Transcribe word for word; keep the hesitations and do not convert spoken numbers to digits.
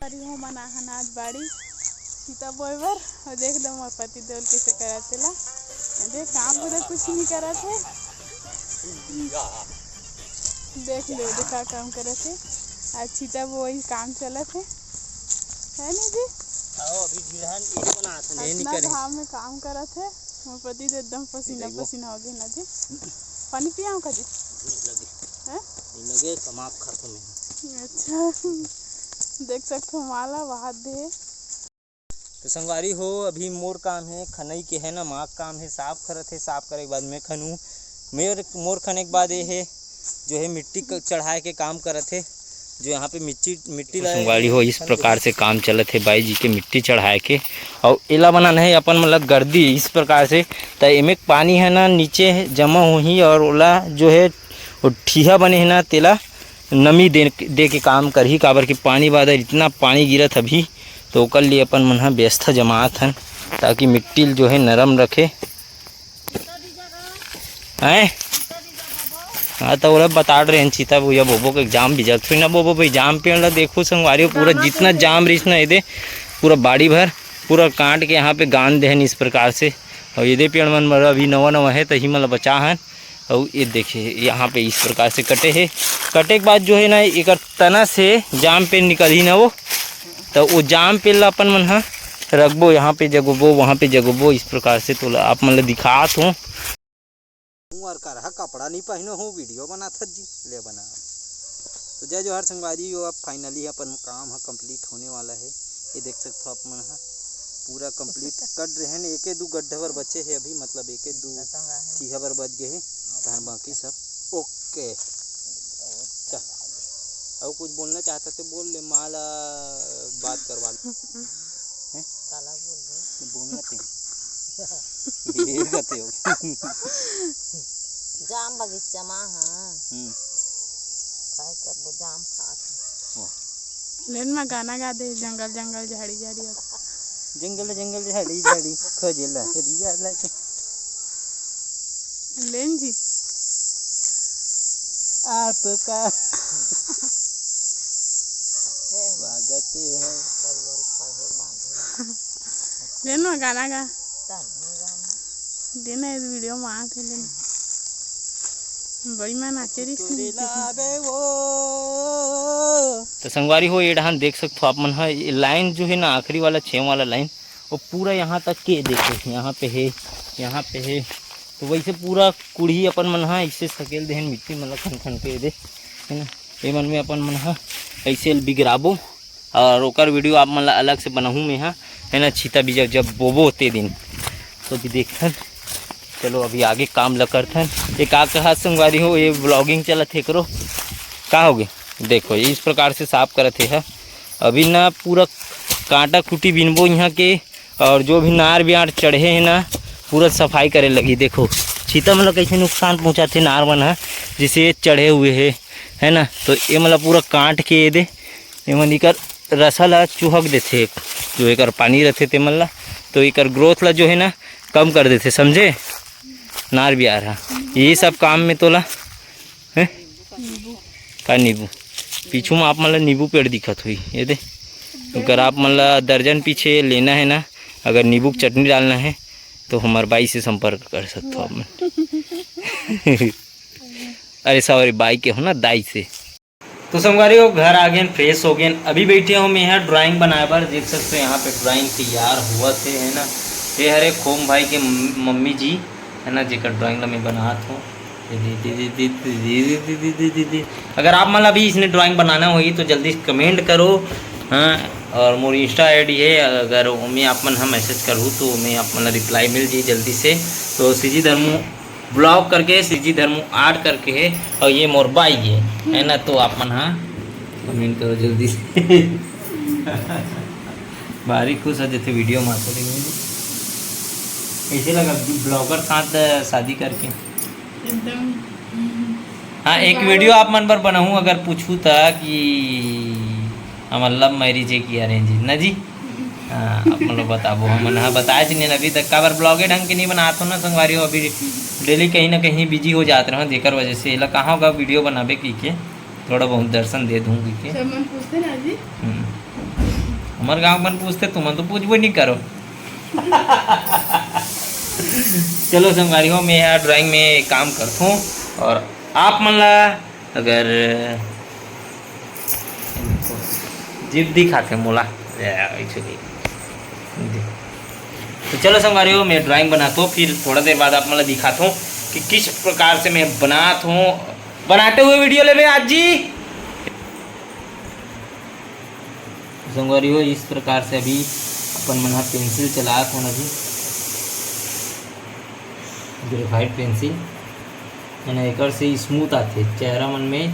अरे हो मन आहन आज बाड़ी सीता बोए बर। और देख दो मोर पति देव कैसे करत हे ला। देख काम बुरा कुछ नहीं करत हे। देख ले दे का काम करत हे। आज सीता बोई काम चलत हे, है नहीं जी? आओ अभी ढिड़हन ये बनात हन। इतना घाम में काम करत हे। मोर पति तो एकदम पसीना पसीना हो गए ना जी। पानी पियाऊँ का जी? लगे। हैं? लगे कमाप खातो में। अच्छा। देख सकथो माला बहात दे। तो संगवारी हो, अभी मोर काम है खनई के, है ना, माँ काम है साफ करत है। साफ करे के बाद मैं खनू, मेर मोर खने के बाद ये है जो है मिट्टी क-, चढ़ाए के काम करत है। जो यहाँ पे मिट्टी मिट्टी तो लाए संगवारी हो, इस प्रकार से काम चलत है बाई जी के मिट्टी चढ़ाए के। और एला बनाना है अपन मतलब गर्दी इस प्रकार से, त एमे पानी है ना नीचे जमा होही और ओला जो है वो ठीहा बने है ना तेला नमी दे, दे के काम करही, काबर कि पानी बादर इतना पानी गिरत अभी, तो ओकर लिए अपन मन ह व्यवस्था जमात हन, ताकि मिट्टी ल जो है नरम रखे। हैं? हाँ, तो ओला बता रहे हैं, सीता भैया बोबो के जाम बिजत हुई ना, बोबो भाई, जाम पेड़ ला देखो संगवारी हो, पूरा जितना जाम रिस ना एदे, पूरा बाड़ी भर, पूरा काट के यहाँ पे गांध देहन इस प्रकार से। और एदे पेड़ मन अभी नवा नवा है, तो ही मन ला बचा हन। और ये देखिए, यहाँ पे इस प्रकार से कटे है। कटे के बाद जो है ना, एकर तना से जाम पे निकलही ना वो, तो वो जाम पे ला अपन मन ह रखबो, यहाँ पे जगबो, वहाँ पे जगबो, इस प्रकार से। तो आप मन ला दिखात हूँ। हूँ और करहा कपड़ा नहीं पहनो हूँ, वीडियो बनाथस जी, ले बना। तो जय जोहार संगवारी हो, अब finally अपन काम ह complete होने वाला है। ये देख सकते हो आप मन ह पूरा complete कर रहे हैं। एके दू गड्ढा बर बचे है अभी, मतलब एके दू ठीहा बर बच गए है, तहन बाकी सब OK। चल, अउ कुछ बोलना चाहता तो बोल ले, माला बात करवा ले। हैं? काला बोल दे। बोलना ते। ये कहते हो। जाम बगीचा मा, हाँ। हम्म। काय करबो, जाम खात। वाह। लेन मा गाना गा दे, जंगल जंगल झाड़ी झाड़ी। जंगल जंगल झाड़ी झाड़ी खोजेला रिया लागे। लेन जी। आपका स्वागत है। लेन मा गाना गा। देना, ये वीडियो में आके लेना। बड़ी माँ नाचे रही थी। तो संगवारी हो, ये डहान देख सकते हो आप मन ह, ये लाइन जो है ना, आखिरी वाला छः वाला लाइन, वो पूरा यहाँ तक के देखो, यहाँ पे है, यहाँ पे है। तो वैसे पूरा कुढ़ी अपन मन ह ऐसे सकेल देहन, मिट्टी मन ला खन खन के दे, है ना। ये मन में अपन मन ह ऐसे बिगराबो और ओकर वीडियो आप मन ला अलग से बनाहूँ मैं ह, है ना। छीता बीजा जब बोबो ते दिन तो भी देखथन। चलो अभी आगे काम ला करथन। ये का कहा संगवारी हो, ये vlogging चलत हे करो, का हो गए? देखो इस प्रकार से साफ करत हे ह। अभी ना पूरा कांटा खूटी बिनबो यहाँ के, और जो भी नार बियार चढ़े है ना, पूरा सफाई करे लगी। देखो छीता मतलब कैसे नुकसान पहुँचाते नार मन ह, जैसे ये चढ़े हुए है, है ना। तो ये मतलब पूरा काट के ये दे, ये मन इकर रसा ला चुहक देथे, जो एकर पानी रहथे ते मन ला, तो एकर ग्रोथ ला जो है ना कम कर देथे, समझे? नार बियार हा ये सब काम में तोला हैं? का नींबू? पीछू में आप मन ला नींबू पेड़ दिखत हुई, ये दे। अगर आप मन ला दर्जन पीछे लेना है ना, अगर नींबू की चटनी डालना है तो हमारे बाई से संपर्क कर सकते हो आप मन। अरे सॉरी, बाई के हो ना, दाई से। तो संगवारी हो, घर आ गए, फ्रेश हो गए। अभी बैठे हो मैं यहाँ ड्राइंग बनाए बर। देख सकते हो यहाँ पे ड्राइंग तैयार हुआ थे, है ना। ये हरे खोम भाई के म-, मम्मी जी, है ना, जेकर ड्राइंग ला मैं बनात हूँ। अगर आप मन ला भी इसने ड्राइंग बनाना होही तो जल्दी कमेंट करो, हाँ। और मोर इंस्टा आईडी है, अगर ओमे आप मन ह मैसेज करहू तो ओमे आप मन ला रिप्लाई मिल जाही जल्दी से। तो सीजी धर्मू ब्लॉग करके, सीजी धर्मू आर्ट करके है, और ये मोर बाई है, है ना। तो आप मन ह कमेंट करो जल्दी से। भारी खुश हो जथे वीडियो में तो। कैसे लगा ब्लॉगर साथ शादी करके? एकदम। हाँ, एक वीडियो आप मन बर बनाहूँ, अगर पूछू त कि हमर लव मैरिज है कि अरेंज है ना जी? हाँ, आप मन लोग बताबो, हमन ह बताए च नहीं अभी तक, काबर ब्लॉगे ढंग के नहीं बनात हो ना संगवारी हो, अभी डेली कहीं ना कहीं बिजी हो जात रहो, जेकर वजह से एला कहाँ होगा वीडियो बनाबे कहि के, थोड़ा बहुत दर्शन दे दूँ कहि के। सब मन पूछते ना जी। हम्म। हमर गांव मन पूछते, तुमन तो पूछबो नहीं करो। चलो संगवारी हो, मैं यहाँ ड्राइंग में काम करथों और आप मन ला अगर जिद्दी खाते मोला, या, actually, तो चलो संगवारी हो, मैं ड्राइंग बनाथों, फिर थोड़ा देर बाद आप मन ला दिखाथों कि किस प्रकार से मैं बनाथों। बनाते हुए वीडियो ले में आज जी। संगवारी हो, इस प्रकार से अभी अपन मन ह पेंसिल चलात हन, अभी ग्रेफाइट पेंसिल, एकर से स्मूथ आथे चेहरा मन में।